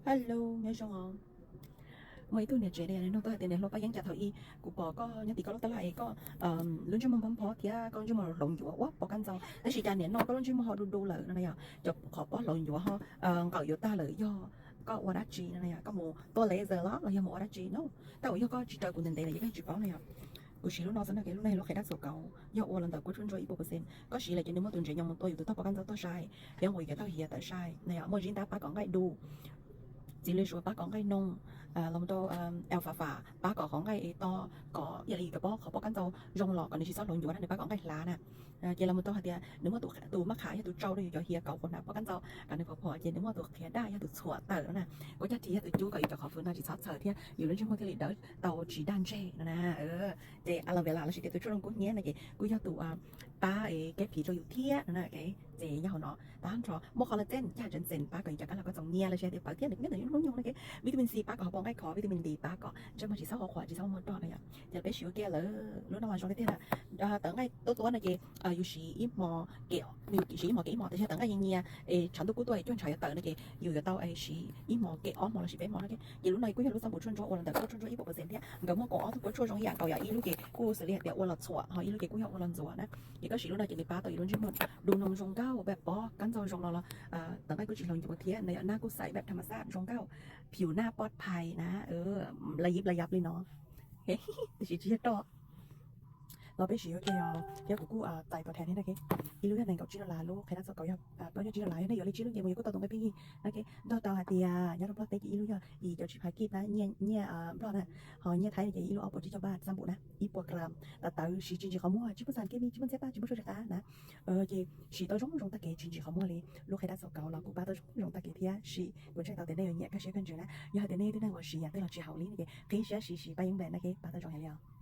Hello, nyob zoo os. Muaj ib tug niam tsev no tuaj hais tias niam hluas Paj Yeeb, cas thaum ub kuv pom koj nyob tim koj lub tab laj es koj lub ntsej muag nphob nphob thiab koj lub ntsej muag hloov ncuav ua pom qab ntxaug, tab sis cas nim no koj lub ntsej muag ho du du lawm no na yom, cov qhov pob hloov ncuav ho nqawm yuav tag lawm, yog koj ua dab tsi no na yom, koj mus tua laser los los yog mus ua dab tsi no? Tab sis yog koj tsis raws kuv ntev ntev los yeej tsis paub na yom. Kuv siv lub no xwb no, lub no yog lub qhiav daj txhuam kauv, yog ua los ntawm kua tshuaj ntsuab ib puas percent. Koj siv lawm ces nws muaj tus ntsev nyoos mus tua yus tus tog poj kab ntxaug tuaj sai, thiab nqus yus cov taub hau hiav tawm sai na yom. Muaj zib ntab pab kom nqaij du, txiv lws suav pab kom nqaij noog, los mus rau alfalfa pab kom qhov nqaij to, kom ib yam li yus cov pob, qhov pob kab ntxaug zoo los kom nws tsis txhob hloov ncuav na, nws pab kom nqaij hlav na. Ces los mus rau hais tias nws muaj tus maj qham yog tus tsau rau yus cov hiav kauv qhuav hnav pob kab ntxaug kom nws phom phom, ces nws muaj tus qhiav daj yog tus txhuam tawm na, kuv cog ris yog tus cub kom yus cov qhov fwv no tsis txhob txhaws thiab yus lub ntsej muag thiaj li dawb tau tsis daj ntseg no na. Ces aloe vera lossis tias tus tshuaj zoo kub hnyiab no ces kuj yog tus pab kev phiv rau yus thiab no na. Ces nyob hauv no tag nrho muaj collagen, caj tsev ntxees pab kom yus cov kab laug koj txoos nyiab lossis tias pawv thiab nws nyob ntawm yus lub hnub nyoog no ces vitamin C pab kom hauv paus nqaij khov, vitamin D pab kom ntsej muag tsis txhob huv qhuav tsis txhob muag roj na yom. Ces peb siv ua ke lawm, lub no mas zoo li tiag na. Tawv nqaij tuab tuab no ces yus siv ib hmo kem, siv ib hmo kem ib hmo, tab sis tawv nqaij nyias nyias es tshav ntuj kub tuaj es cuag ntshav yuav tawm no ces yus yuav tau siv ib hmo kem ob hmo lossis peb hmo no. Ces lub no kuj yog lub xab npum tshuaj ntsuab ua los ntawm kua tshuaj ntsuab ib puas percent thiab nkawd muaj kaum ob tug kua tshuaj zoo ib yam nkaus yom, ib lub ces kuj xws li hais tias ua los txhuam, ho ib lub ces kuj yog ua los ntxuav na. Ces koj siv lub no ces nws pab tau yus lub ntsej muag du noog zoo nkauj, pab pob kab ntxaug zoo los los tawv nqaij kuj tsis hloov ncuav thiab na yom, nab kuj xaiv pab tham mas xaj zoo nkauj, phiv nab pob phais na, la yib la yab li no. Tab sis tsis yog roj. Los peb siv ua ke os, thiab kuv kuj txais pov thas thiab na. Ib lub yog nees nkaum tsib dollar, lub qhiav daj txhuam kauv yog plaub caug tsib dollar, yog nej yuav li tsib lub ces mus yuav kuj tau tus nqe pheej yig na. Nrog rau hais tias nyob rau Nplog teb ces ib lub yog ib co tsib phav kib na, nyiaj Nplog na, ho nyiaj Thaib ces ib lub ob puas tsib caug npaj xab npum na, ib puas gram. Tawv tawv siv tsis ntsis qhov muag, tsis muaj xas kemi, tsis muaj ntxhiab paj, tsis muaj suab zis qab na. Ces siv tau zoo zoo tag kev, tsis ntsis qhov muag li. Lub qhiav daj txhuam kauv los kuj pab tau zoo zoo tag kev thiab sim, kuv ntseeg tau tias nej yuav nyiam kaj siab kawg ntsws na. Yog hais tias nej twb neeg uas siv yam tej los tsis haum li no ces qhib siab siv siv Paj Yeeb brand na, pab tau zoo heev li os.